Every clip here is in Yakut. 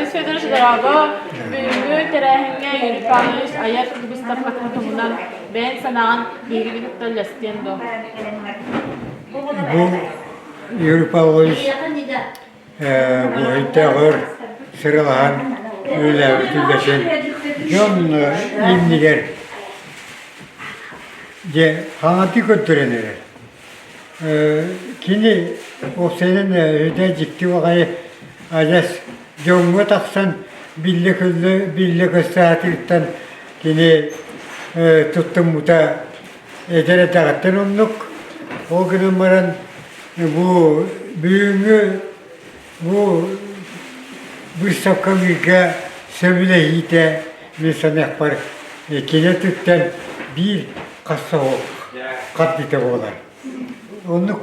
Борис Федорович, дорообо! Бүгүҥҥү тэрээһиҥҥэ Юрий Павлович айар быыстапкатын туһунан бэйэҥ санааҕын биһигини кытта үллэстиэн дуо? Бу Юрий Павлович бу өйдөөҕөр сыралаһан үлэлээбит үлэтин дьон иннигэр дьэ хаҥатыы көрдөрөн эрэр. Кини уопсайынан өйдөө дьикти баҕайы адьас дьоҥҥо тахсан биллэ-көстө биллэ-көстө сатыыртан кини туттуммута эдэр эрдэҕиттэн оннук. Ол гынан баран бу бүгүҥҥү бу быыстапкалыырга сөбүлэһиитэ мин саныахпар кини өттүттэн биир хас соһук хардыыта буолар. Оннук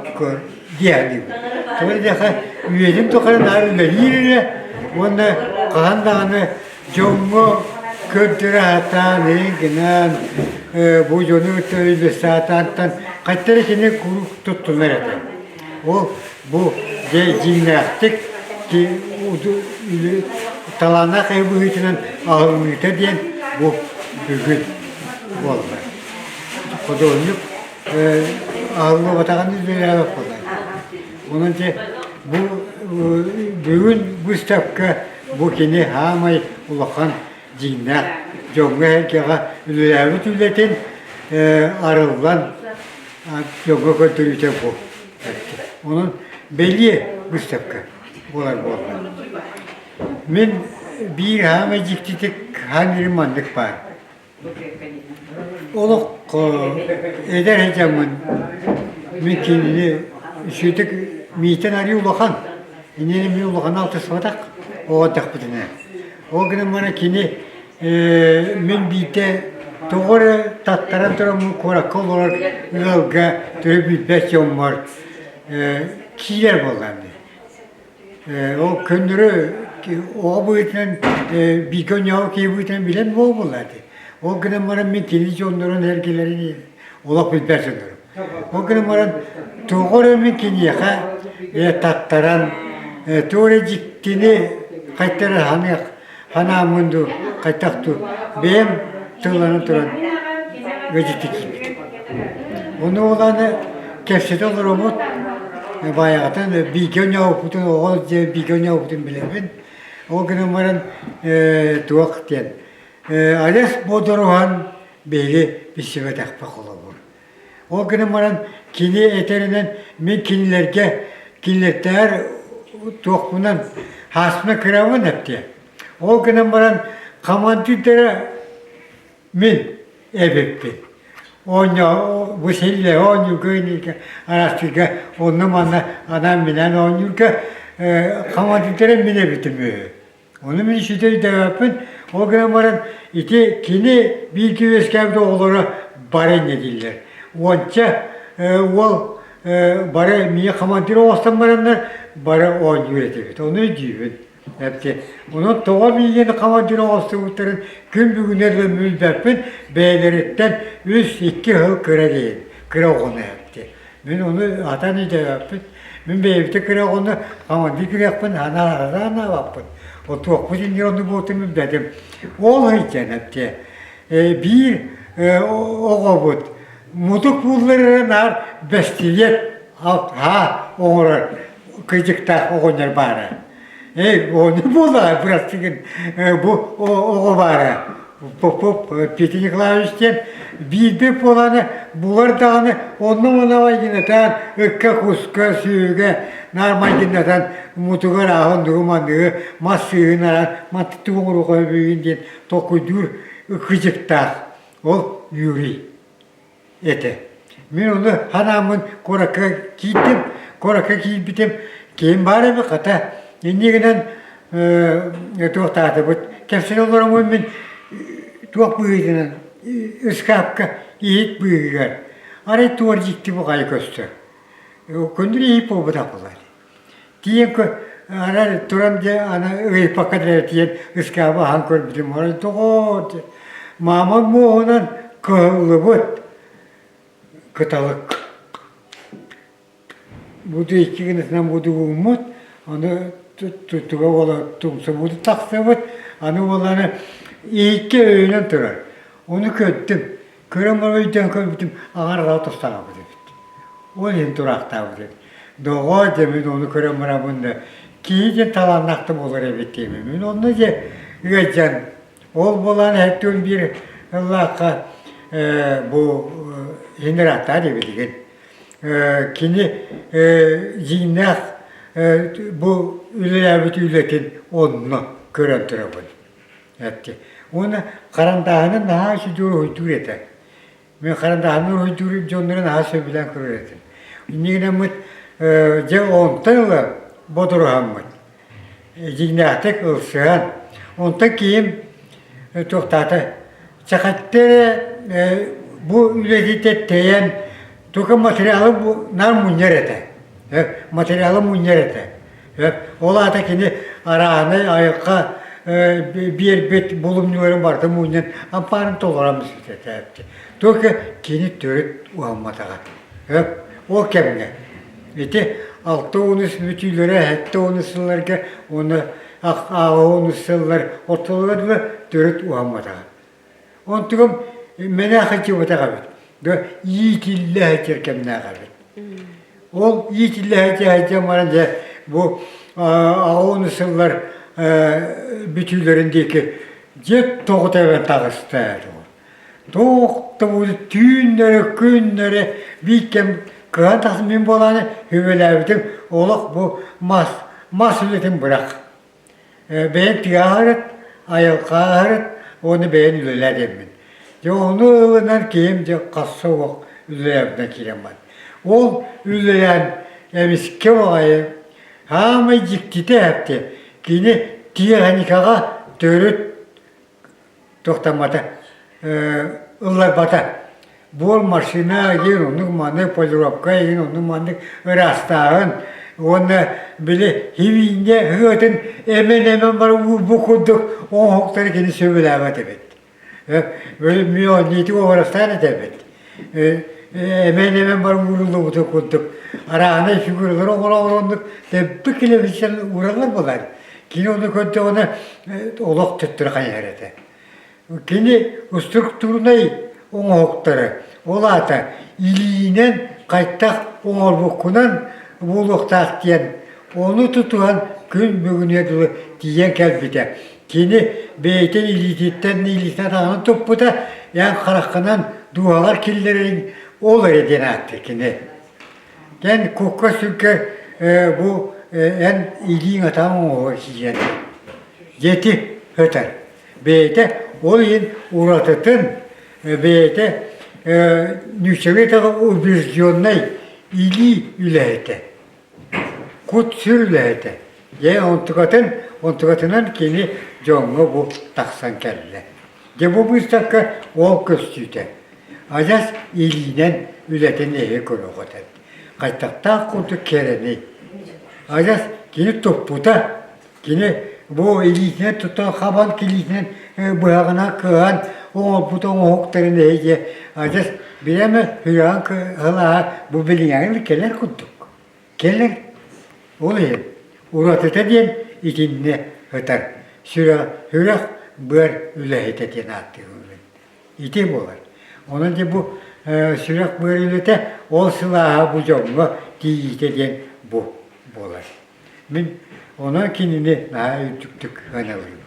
дии саныыбын. Тоҕо диэтэххэ үйэтин тухары наар үлэлиир эрэ уонна хаһан даҕаны дьоҥҥо көрдөрө сатаан, гынан бу дьону кытта өйдөсө сатаантан хайта эрэ кини куруук туттунар этэ. Ол бу дьэ дьиҥнээхтик талааннаах киһи быһыытынан аһыллыыта диэн бу бүгүн буолла. Худуоһунньук аһыллыбатаҕын үлэлээбэт буолла. Онон дьэ бу бүгүн быыстапка бу кини саамай улахан дьиҥнээх дьоҥҥо-сэргэҕэ үлэлээбит үлэтин арыллан дьоҥҥо көрдөрүүтэ бу. Онон бэлиэ быыстапка буолар буолла. Мин биир саамай дьиктитик хаан маннык баар. Олох эдэр сылдьаммын мин кинини үчүгэйдик миитин арыый улахан, иннинэ мин улаханнык алтыспатах оҕо эрдэхпитинэ. Ол гынан баран кини мин биирдэ тоҕо эрэ таттаран тураммын куоракка олорор ыалга төрүт билбэт дьоммор киирэр буоллаҕым дии. Ол көннөрү оҕо быһыытынан бииргэ оонньообут киһи быһыытынан билэн буолбулла ити. Ол гынан баран мин кини дьоннорун эргэлэрин олох билбэт дьоннорум. Ол гынан баран тоҕо эрэ мин киниэхэ таттаран туох эрэ дьиктини хайта эрэ саныах Ханааммын дуу, хайдах дуу, бэйэм тылланан туран ыалдьыттыы киирбитим. Ону улааны кэпсэтэ олороммут, баайаҕытын бииргэ оонньообуппутун, оҕо дьиэ бииргэ оонньообуппутун билэбин. Ол гынан баран туох диэн, адьас бодоруһан биһиги билсибэтэхпит холобур. Ол гынан баран кини этэринэн мин кинилэргэ кинилэртээр туохпунан хааспына кырабын эптиэ. Ол гынан баран хамандыырдара мин эбиппин. Оонньоо бу силлэ оонньуурга иннигэ араастыырга онно-манна анаан-минээн оонньуурга хамандыырдара мин эбитим үһү. Ону мин ситэ өйдөөбөппүн. Ол гынан баран ити кини бииргэ үөскээбит оҕолоро бары инньэ дииллэр. Уонча уол бары миигин командир оҥостон бараннар бары оонньуур этибит. Ону өйдүүбүн. Эпти. Онон тоҕо миигин командир оҥостубуттарын күн бүгүнэр да билбэппин бэйэлэриттэн үс-икки сыл кыра диэн кыра оҕону эпти. Мин ону атан өйдөөбөппүн. Мин бэйэбитэ кыра оҕону хамандыы кириэхпин санаабаппын. Отуохпут иннигэр оннук буолтун билбэтим. Ол сылдьан эптиэ биир оҕобут мутук буллар эрэ наар бэстилиэт аа оҥорор кыдьыктаах оҕонньор баара. Эй, ону буоллаҕа бырастыгын бу оҕо баара Попов Петр Николаевич диэн биирдэ буоланы булар даҕаны онно-манна майгынатаан ыкка-куска, сүөһүгэ наар майгыннатан мутугар ааһан оннугу-манныгы мас сыыһын араан мантыттык оҥоруохха сөбүйүн диэн толкуйдуур ыккыдьыктаах ол Юрий этэ. Мин ону ханааммын куоракка киирдим, куоракка киирбитим киһим баар эбит хата инньэ гынан туохтаатыбыт кэпсэтэ олороммун мин туох быһыытынан ыскаапка иһит быыһыгар арай туор дьикти буҕайы көстөр. Көннөрү иһит буолбатах буолар. Тиийэн аны туран дьэ аны ыйыппакка да тиийэн ыскаабы аһан көрбүтүм арай тоҕоо маамам муоһунан кыһыллыбыт кыталык буду икки гынатынан буду ууммут ону. туга буола тумсубуту тахсыбыт, аны буоллаҕына иһиккэ өйөнөн турар. Ону көрдүм. Көрөн баран өйдөөн көрбүтүм, аҥар араҕа тустаабыт эбит. Ол иһин тураахтаабыт эбит. Доҕоор дьэ мин ону көрөн бараммын да, киһи диэн талааннаах да буолар эбит диэмин. Мин онно дьэ ыалдьан, ол буолан эһэттиин биир ыллаахха бу иһин ырааттаа диэбитигин. Кини дьиҥнээх бу үлэлээбит үлэтин онно көрөн турабын. Эпти. Уонна харандааһынан наһаа үчүгэй уруһуйдуур этэ. Мин харандааһынан уруһуйдуур дьоннору наһаа сөбүлээн көрөр этим. Инньэ гынаммыт дьэ онтон ыла бодоруһаммыт. Дьиҥнээхтик ылсыһан. Онтон киһим туохтаата Чахаттера бу үлэтитэ тэйэн только материалы наар мунньар этэ. Материалы мунньар этэ. Ол аата кини арааһынай айылҕа биэрбит булумньуларын барытын мунньан ампаарын толорон бүппүтэ. Только кини төрүт уһамматаҕа. Ол кэмҥэ ити 60 бүтүүлэрэ 70 сылларга уонна 80 сыллар ортолоругар дылы төрүт уһамматаҕа. Онтугум мэнэ сылдьыбатах эбит. Да иитиллэ сылдьар кэмнээх эбит. Ол иитиллэ сылдьан баран дьэ бу 80 сыллар бүтүүлэрин диэки дьэ тоҕута эбэн таҕыста. Туох да түүннэри, күннэри биир кэм кыһан тахсан мин буолааны үбүлээбитим олох бу мас мас үлэтин бырах. Бэйэм тыаһарыт, айылҕааһырыт уонна бэйэм үлэлээ диэммин. Дьэ ону ылынан киһим дьэ хасса уох үлэлээбитинэн киирэн барда. Ол үлэлээн эмискэ баҕайы хаамай дьиктитэ эпти кини тиэхиньикэҕэ төрүт туохтаммата ылларбата. Буор машина игин оннук маннык полировка игин оннук маннык ыраастааһын уонна били химиинньэ ыатын эмэн-эмэн баран бу курдук оҥоһуктары кини сөбүлээбэт эбит. Мионнитик уобарастаан этэбит. Эмэн-эмэн баран ууруллубутун курдук арааһынай фигуралары оҥоро-оҥороннук тэбби килэбиссэн уураллар буолар. Кини ону көрдөҕүнэ олох төттөрү хайыһар этэ. Кини структурнай оҥоһуктары, ол аата илиинэн хайдах оҥорбуккунан буолуохтаах диэн, ону тутуһан күн бүгүнүгэр дылы тиийэн кэлбитэ. Кини бэйэтин илиититтэн илиитин атаҕынан туппута, эн хараххынан дууһаҕар киллэрэриҥ ол эрэ диэн ааттыыр кини. Эн кукка-сүргэ бу эн илииҥ атаҕыҥ оҥоһугар киирэн дьэти өтөр. Бэйэтэ ол иһин уратытын бэйэтэ нууччалыы тылы убежденнай илии үлэһитэ, кут-сүр үлэһитэ. Дьэ онтукатын онтукатынан кини дьоҥҥо бу тахсан кэллэ. Дьэ бу быыстапка ол көстүүтэ. Адьас илиинэн үлэтин эһи көрөҕүт. Хайтахтаах курдук кэрэний. Адьас кини туппута, кини бу илиитинэн тутан хабан килиитинэн быһаҕынан кыһан оҥорбут оҥоһуктарын эһиги адьас бирээмэ сүрэҕин кыһылаһа бу билиҥҥи кэлэр курдук. Кэлэр. Ол иһин уратыта диэн итиннэ ытар. Сүрэх, сүрэх быар үлэһитэ диэн ааттыыбын. Ити буолар. Онон дьэ бу сүрэх быар үлэтэ ол сылааһа бу дьоҥҥо тиийиитэ диэн бу буолар. Мин онон кинини наһаа үрдүктүк сыаналыыбын.